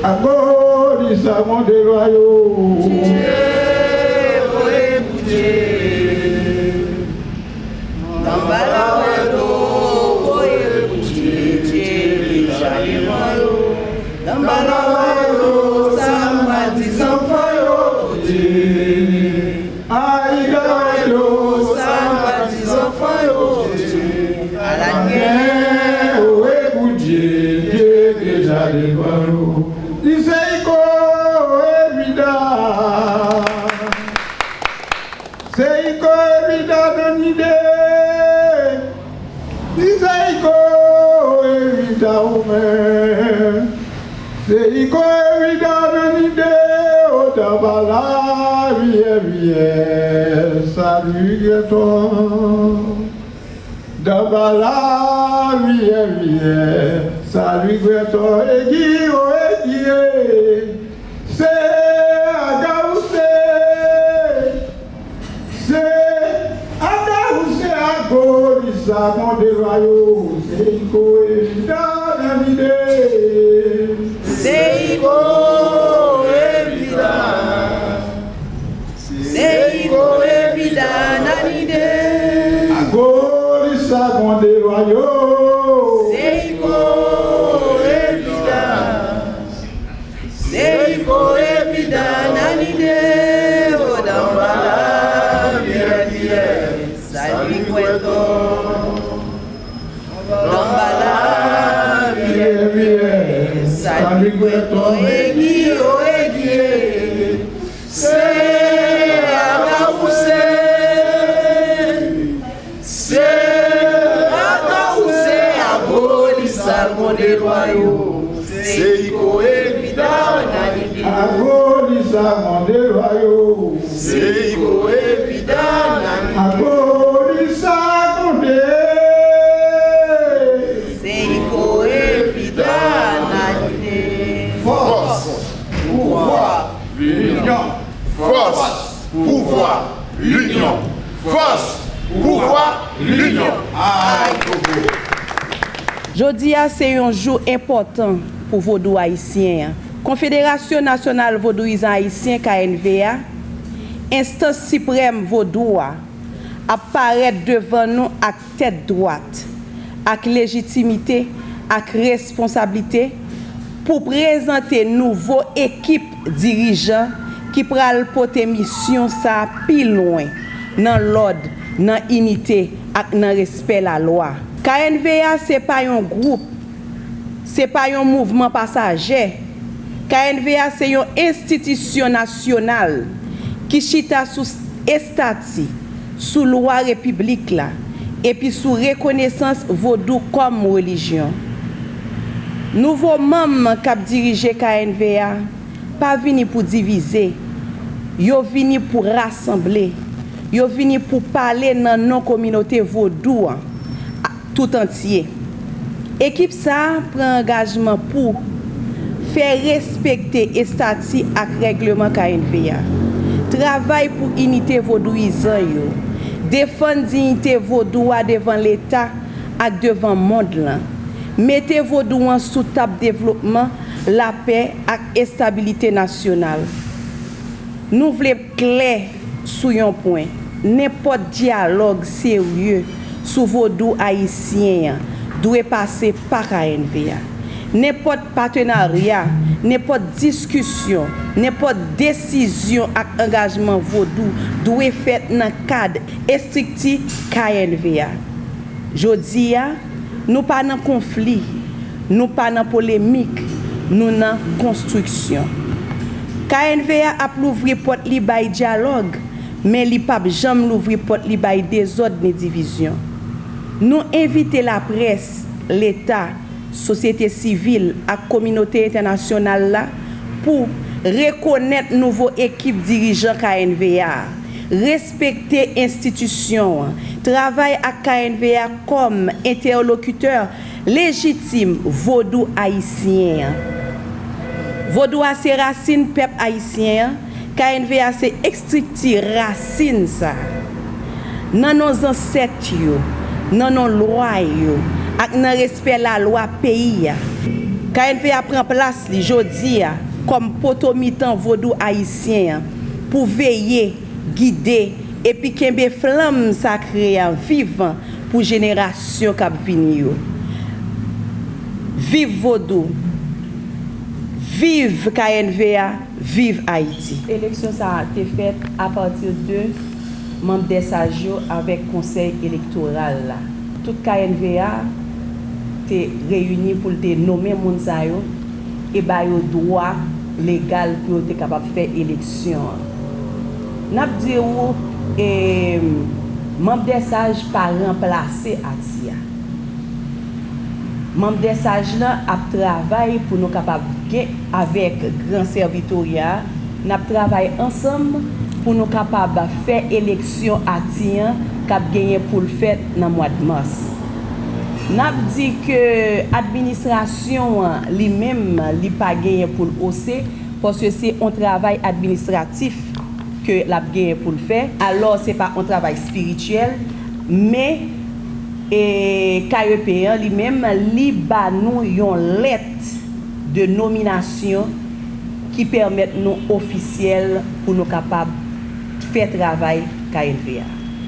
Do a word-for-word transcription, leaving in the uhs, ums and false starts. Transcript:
Akoz li sa mande lwa yo. Dye, voye pou Dye. Nan balawado, voye pou Dye, Dye deja devan yo. Nan balawado, sa m pa di zanfan yo, Dye. Ay, gade yo, sa m pa di zanfan yo, Dye. Ala gen, voye pou Dye, Dye deja devan yo. Li se Iko Evida. Se Iko Evida nan nide. Li se Iko Evida ou men. Se Iko Evida nan nide. O danbala viyè viyè. Sali gètò. Danbala viyè viyè. Sali gètò. Egi o egi e. Se aga ou se. Se aga ou se ago li sa mande lwa yo. Se Iko Evida nan lide. Se Iko Evida. Se Iko Evida nan lide. Ago li sa mande lwa yo. Se Iko Evida. Se Iko Evida nan lide, o danbala viyè viyè, sali gètò. Danbala viyè viyè, sali gètò, egi o egi e. Se aga ou se. Se aga ou se ago li sa mande lwa yo. Se Iko Evida nan lide. Ago li sa mande lwa yo. Se Iko Evida nan lide. Ago li sa mande. Se Iko Evida nan lide. Fòs, pouvwa, linyon. Fòs, pouvwa, linyon. Fòs, pouvwa, linyon. Ay, Kongo. Jodi a se yon jou enpòtan pou vodou ayisyen an. Konfederasyon Nasyonal Vodouyizan Ayisyen, K N V A, enstans siprèm vodou a, ap parèt devan nou ak tèt dwat, ak lejitimite, ak responsablite pou prezante nouvo ekip dirijan ki pral pote misyon sa a pi lwen nan lòd, nan inite ak nan respè lalwa. K N V A se pa yon gwoup, se pa yon mouvman pasaje. K N V A se yon enstitisyon nasyonal ki chita sou estati, sou lwa repiblik la, epi sou rekonesans vodou kòm relijyon. Nouvo manm k ap dirije K N V A pa vini pou divize, yo vini pou rasanble, yo vini pou pale nan non kominote vodou an tout antye. Ekip sa a pran angajman pou fè respekte estati ak règleman K N V A, travay pou inite vodouyizan yo, defann diyite vodou a devan Leta ak devan mond lan, mete vodou an sou tab devlopman, lapè ak estabilite nasyonal. Nou vle klè sou yon pwen, nenpòt dyalòg serye sou vodou ayisyen an dwe pase pa K N V A. Nenpòt patenarya, nenpòt diskisyon, nenpòt desizyon ak angajman vodou dwe fèt nan kad estrikti K N V A. Jodi a, nou pa nan konfli, nou pa nan polemik, nou nan konstriksyon. K N V A ap louvri pòt li bay dyalòg, men li p ap janm louvri pòt li bay dezòd ni divizyon. Nou envite laprès, Leta, sosyete sivil ak kominote entènasyonal la pou rekonèt nouvo ekip dirijan K N V A a, respekte enstitisyon an, travay ak K N V A kòm entèlokitè lejitim vodou ayisyen an. Vodou a se rasin pèp ayisyen an, K N V A se estrikti rasin sa a. Nan non zansèt yo, nan non lwa yo, ak nan respè lalwa peyi a, K N V A pran plas li jodi a kòm poto mitan vodou ayisyen an pou veye, gide, epi kenbe flanm sakre a vivan pou jenerasyon k ap vini yo. Viv vodou! Viv K N V A! Viv Ayiti! Eleksyon sa a te fèt apati de manm dè saj yo avèk konsèy elektoral la. Tout K N V A te reyini pou l te nonmen moun sa yo e ba yo dwa legal pou yo te kapab fè eleksyon an. N ap di w, e, manm dè saj pa ranplase ati a. Manm dè saj lan ap travay pou nou kapab gen, avèk gran sèvitorya a, n ap travay ansanm pou nou kapab fè eleksyon ati an k ap genyen pou l fèt nan mwa d mas. N ap di ke administrasyon an li menm, li pa genyen pou l ose, paske se yon travay administratif ke l ap genyen pou l fè. Alò, se pa yon travay espirityèl, men, e, K E P an li menm, li ba nou yon lèt de nominasyon ki pèmèt nou ofisyèl pou nou kapab fè travay K N V A.